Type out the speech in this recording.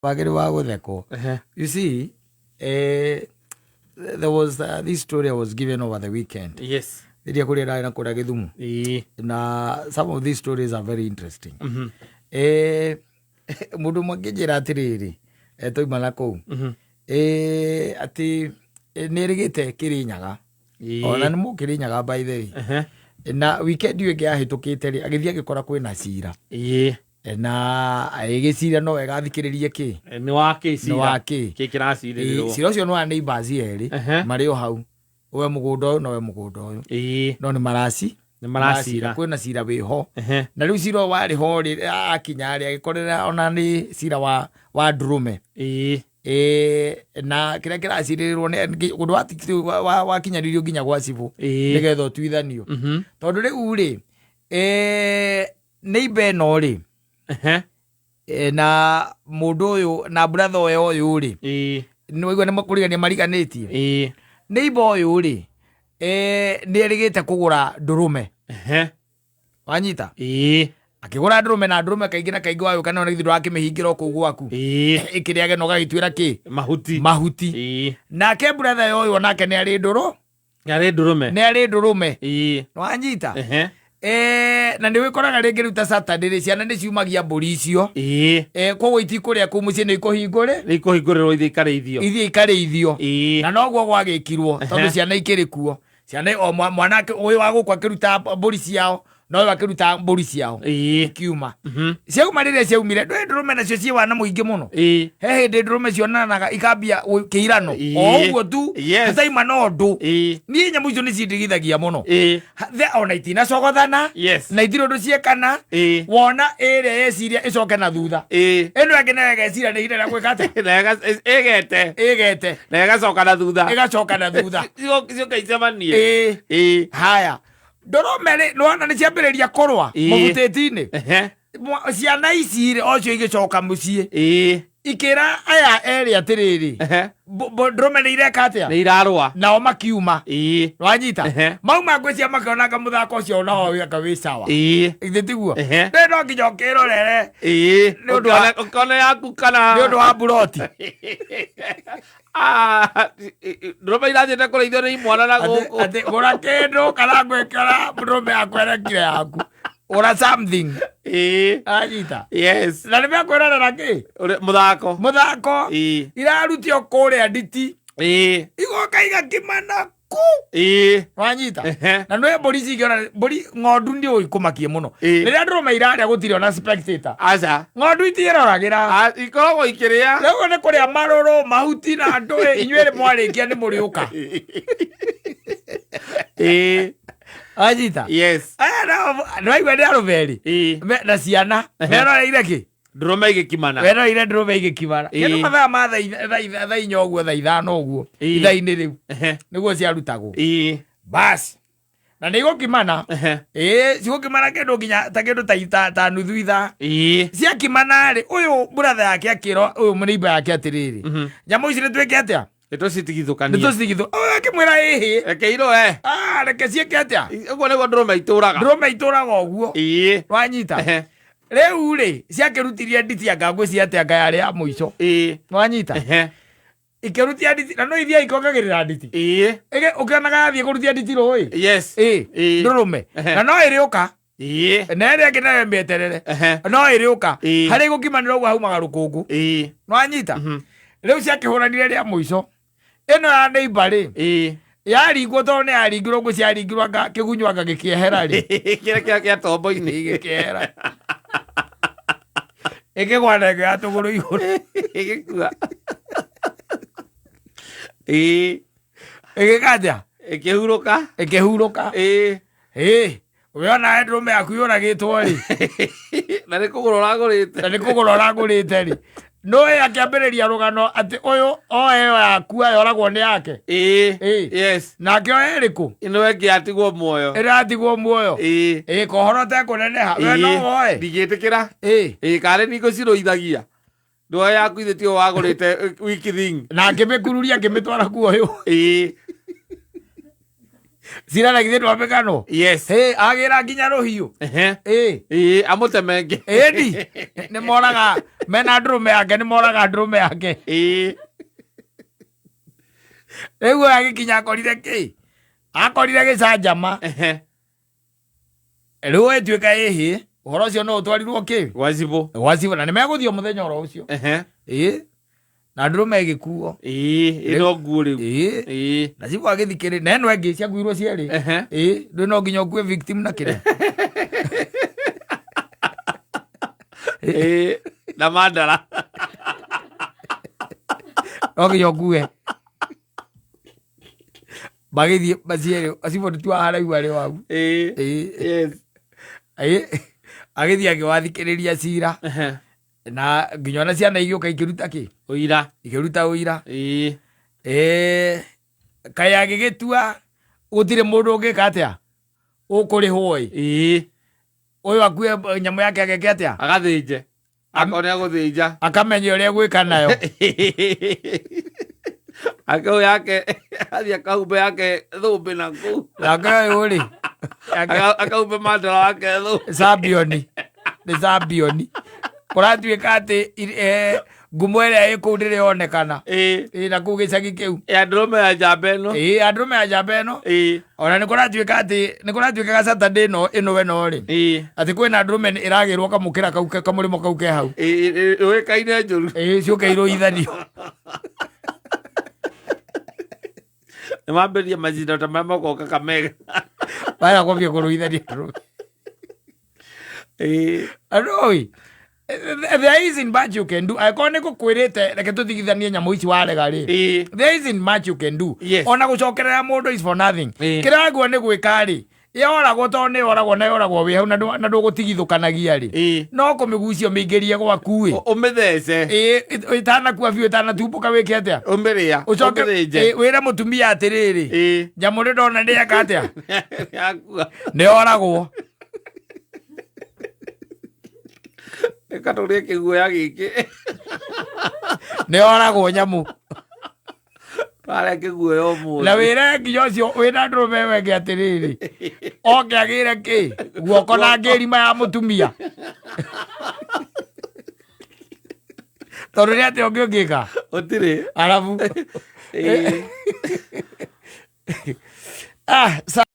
Wagĩrĩ wa gũthekwo. You see, there was this story I was given over the weekend. Rĩrĩa kũrĩa ndarĩ na kũrĩa Gĩthumo. Na some of these stories are very interesting. Mũndũ ũmwe akĩnjĩra atĩrĩrĩ, twauma na kũu, atĩ nĩ erĩgĩte Kĩrĩnyaga. Ona nĩ mũkĩrĩnyaga by the way. Na weekend ĩyo ĩngĩ yahĩtũkĩte rĩ, agĩthiĩ agĩkora kwĩna cira. Na agĩciria no wega athikĩrĩrie kĩ. Nĩ wa kĩ Nĩ cira? wa kĩ? Kĩ kĩracirĩrĩrwo? Cira ũcio nĩ wa neighbors erĩ marĩ o hau, we mũgũnda ũyũ na we mũgũnda ũyũ. No nĩ maraci Nĩ maracira. Kwĩna cira wĩho. Na rĩu cira ũyũ warĩ ho rĩ, akinya rĩ, agĩkorera ona nĩ cira wa ndũrũme. Na kĩrĩa kĩracirĩrĩrwo nĩ ũndũ wakinyanĩirio nginya gwa cibũ nĩgetha ũtuithanio. Tondũ rĩu rĩ, neighbor ĩno rĩ, na mũndũ ũyũ na brother ũyũ ũyũ rĩ, nĩ waigua nĩ kũrigania mariganĩtie. Neighbor ũyũ rĩ, nĩ erĩgĩte kũgũra ndũrũme. Wanyita? Akĩgũra ndũrũme, na ndũrũme kaingĩ na kaingĩ wagĩũka nayo githĩ ndũrakĩmĩhingĩra o kũu gwaku. Ĩkĩrĩage na ũgagĩtuĩra kĩ? Mahuti. Mahuti. Nake brother ũyũ onake nĩ arĩ ndũrũ. Nĩ arĩ ndũrũme. Nĩ arĩ ndũrũme. Nĩwanyita? Na nĩ wĩkoraga rĩngĩ rĩu ta Saturday rĩ, ciana nĩ ciumagia mbũri icio. Koguo itikũrĩa kũu mũciĩ, nĩ ikũhingũrĩ. Nĩ ikũhingũrĩrwo ithiĩ ikarĩithio. Ithiĩ ikarĩithio. Na noguo gwagĩkirwo, tondũ ciana ikĩrĩ kuo. Ciana o mwana ũyũ wa gũkũ akĩruta mbũri ciao, na ũyũ akĩruta mbũri ciao. Ikiuma. Ciauma rĩrĩa ciaumire, ndũĩ ndũrũme nacio ciĩ wana mũingĩ mũno. He hĩndĩ ndũrũme cionanaga ikambia kĩirano. O ũguo tu, hataima na ũndũ. Niĩ nyamũ icio nĩ cindigithagia mũno. Ona itinacogothana, na itirĩ ũndũ ciekana. Wona ĩrĩa yeciria ĩcoke na thutha. Ĩno ĩngĩ nayo ĩgeciria nĩ ihinda rĩa gwĩka atĩa? Na ĩgete. Ĩgete. Na ĩgacoka na thutha. Ĩgacoka na thutha. Cioka icemanie. Haya. Ndũrũme rĩ, nĩwona nĩ ciambĩrĩria kũrũa mũbutĩti-inĩ. Ciana ici rĩ, ocio igĩcoka mũciĩ. Ikĩra aya erĩ atĩrĩrĩ, ndũrũme nĩ ireka atĩa? Nĩ irarũa. Nao makiuma. Wanyita? Mauma ngwĩciria makĩonaga mũthako ũcio onao wĩka wĩ sawa. Githĩ tiguo? Rĩu no nginya ũkĩrorere. Nĩ ũndũ wa- Ũkĩone yaku kana Nĩ ũndũ wa mburoti. Ah, ndũrũme irathiĩte kũrĩithio nĩ imwana na gũkũ. Atĩ gũra kĩndũ kana ngwĩkĩra ndũrũme yaku erekire yaku. Gũra something. Anyita. Na nĩ mekwĩrorera kĩ? Mũthako. Mũthako. Irarutio kũrĩa nditi. Igoka igakimana ku. Wanyita? Na nĩ mbũri cingĩona mbũri ng'ondu nĩ ũĩ kũmakie mũno. Rĩrĩa ndũrũme irarĩa gũtirĩ ona spectator. Aca. Ng'ondu itiĩroragĩra. Ikoragwo ikĩrĩa. Rĩu nĩ kũrĩa marũrũ, mahuti na ndũĩ, inyuĩ rĩ mwarĩkia nĩ mũrĩũka. Wanyita? Aya nao nĩwaigua nĩ arũme erĩ. Na ciana. Meroreire kĩ? Ndũrũme igĩkimana. Weroreire ndũrũme igĩkimana. Kĩndũ mathaa ma thaa 4 ũguo, thaa 5 ũguo. Ithaa-inĩ rĩu. Nĩguo ciarutagwo. Basi. Na nĩ igũkimana. Cigũkimana kĩndũ nginya ta kĩndũ ta nuthu ithaa. Ciakimana rĩ, ũyũ brother yake akĩra ũyũ mũneighbor yake atĩrĩrĩ. Nyamũ ici nĩ twĩke atĩa? Nĩ tũcitigithũkanie. Nĩ tũcitigithũ-. Ũyũ akĩmwĩra ĩhĩ. Reke irũe. Reke ciĩke atĩa? Ũguo nĩguo ndũrũme itũraga. Ndũrũme itũraga ũguo. Wanyita? Rĩu rĩ, ciakĩrutirie nditi anga ngwĩciria atĩ anga yarĩ ya mũico. Wanyita? Ikĩrutia nditi, na no ithiaga ikongagĩrĩra nditi. Ũkĩonaga yathiĩ kũrutia nditi rũĩ. Ndũrũme. Na no ĩrĩũka. Na ĩrĩa ĩngĩ nayo ĩmĩeterere. No ĩrĩũka. Harĩa ĩgũkimanĩra ũguo haumaga rũkũngũ. Nĩwanyita? Rĩu ciakĩhũranire rĩa mũico. Ĩno ya neighbor rĩ, yaringwo tondũ nĩ yaringirwo ngũ ciaringirwo anga kĩgunyũ anga gĩkĩehera rĩ. Kĩrĩa kĩa tombo-inĩ. Gĩkĩehera. Ĩkĩgwa na ĩngĩ ya tũgũrũ igũrũ. Ĩgĩkua. Ĩgĩka atĩa? Ĩkĩhurũka. Ĩkĩhurũka. We ona ndũrũme yaku yũragĩtwo rĩ. Na nĩ kũgũra ũragũrĩte. Na nĩ kũgũra ũragũrĩte rĩ. Nũĩ akĩambĩrĩria rũgano atĩ ũyũ oe ĩyo yakua yoragwo nĩ yake. Nake oe ĩrĩkũ? Ĩno ĩngĩ yatigwo muoyo. Ĩrĩa yatigwo muoyo. Kohoro tekũneneha. We no woe. Ndingĩtĩkĩra. Karĩ nĩ ngũcirũithagia. Ndũa yaku ithe tiyo wagũrĩte wiki thing. Na akĩmĩkururia akĩmĩtwara kuoyũ. Cira na githĩ ndwamĩganwo? Yes. Hĩ, agĩra nginya rũhiũ. Ehe. Ĩ. Ĩĩ, amũtemenge. Ĩni nĩ moraga mena ndũrũme yake, nĩ moraga ndũrũme yake. Ĩĩ. Rĩu ũyũ agĩkinya akorire kĩ? Akorire gĩcanjama. Ehe. Rĩu ĩtuĩka ĩhĩ, ũhoro ũcio no ũtwarirwo kĩ? Gwa cibũ. Gwa cibũ, na nĩ megũthiĩ o mũthenya oro ũcio. Ehe. Ĩĩ, na ndũrũme ĩgĩkuo. Ĩĩ, ĩno nguo rĩu. Ĩĩ. Ĩĩ. Na cibũ agĩthikĩrĩ na ĩno ĩngĩ ciakuirwo cierĩ. Ehe. Ĩĩ, ndũĩ no nginya ũkue victim na kĩrĩa. Ĩĩ, na mandara. No nginya ũkue. Magĩthiĩ macierĩ, cibũ nĩtua haraihu arĩ o hau. Ĩĩ. Ĩĩ. Yes. Ĩĩ. Agĩthiĩ akĩwathikĩrĩria cira. Ehe. Na nginya ona ciana igĩũka ikĩruta kĩ? Ũira. Ikĩruta ũira. Ĩĩ. Ĩĩ, kaĩ agĩgĩtua gũtirĩ mũndũ ũngĩka atĩa? Ũkũrĩhwo ĩ. Ĩĩ. Ũyũ akue nyamũ yake ageke atĩa? Agathĩnje. Akorwo nĩ agũthĩnja. Akamenya ũrĩa egwĩka nayo. Akau yake athiĩ akahumbe yake thũmbĩ na kũu. Nake ũyũ rĩ. Akahumbe mandara wake thũmbĩ. Champion. Nĩ champion. Kũratuĩka atĩ ngumo ĩrĩa ĩ kũu ndĩrĩ yonekana. Ĩĩ. Ĩ na kũu gĩcagi kĩu. Ya ndũrũme ya njamba ĩno. Ĩĩ, ya ndũrũme ya njamba ĩno. Ĩĩ. Ona nĩ kũratuĩka atĩ nĩ kũratuĩkaga Saturday ĩno ĩno ĩno rĩ. Ĩĩ. Atĩ kwĩna ndũrũme ĩragĩrwo kamũkĩra kau kamũrĩmo kau ke hau. Ĩĩ, ĩũĩkaine njũru. Ĩĩ, ciũke irũithanio. Nĩ mambĩrĩria macindano ta marĩa mokaga Kakamega. Maya kwambia kũrũithania ndũrũme. Ĩĩ. Andũ there isn't much you can do. Angĩkorwo nĩ ngũkwĩrĩte reke tũtigithanie nyamũ ici warega rĩ. Ĩĩ. There isn't much you can do. Yes. Ona gũcokerera mũndũ is for nothing. Ĩĩ. Kĩrĩa wagĩrĩirwo nĩ gwĩka rĩ, yoragwo tondũ nĩ yoragwo na yoragwo wĩ hau na ndũgũtigithũkanagia rĩ. Ĩĩ. No kũmĩgucia ũmĩingĩrie gwaku ĩ. Ũmĩthece. Ĩĩ, ĩtanakua biũ ĩtanatumbũka wĩke atĩa? Ũmĩrĩa. Ũcoke Ũmĩthĩnje. ĩĩ, wĩre mũtumia atĩrĩrĩ. Ĩĩ. Nyamũ nĩ ndona nĩ yeka atĩa? Yakua. Nĩ yoragwo. Reka tũrĩe kĩguoya gĩkĩ. Nĩ yoragwo nyamũ. Twarĩa kĩguoya ũmũthĩ. Na wĩre nginya ũcio wĩna ndũrũme ĩyo ĩngĩ atĩrĩrĩ, oke agĩre kĩ? Guoko na ngĩrima ya mũtumia. Tondũ nĩ atĩa ũngĩ ũngĩka? Gũtirĩ. Arabu. Ĩĩ. Ah, sa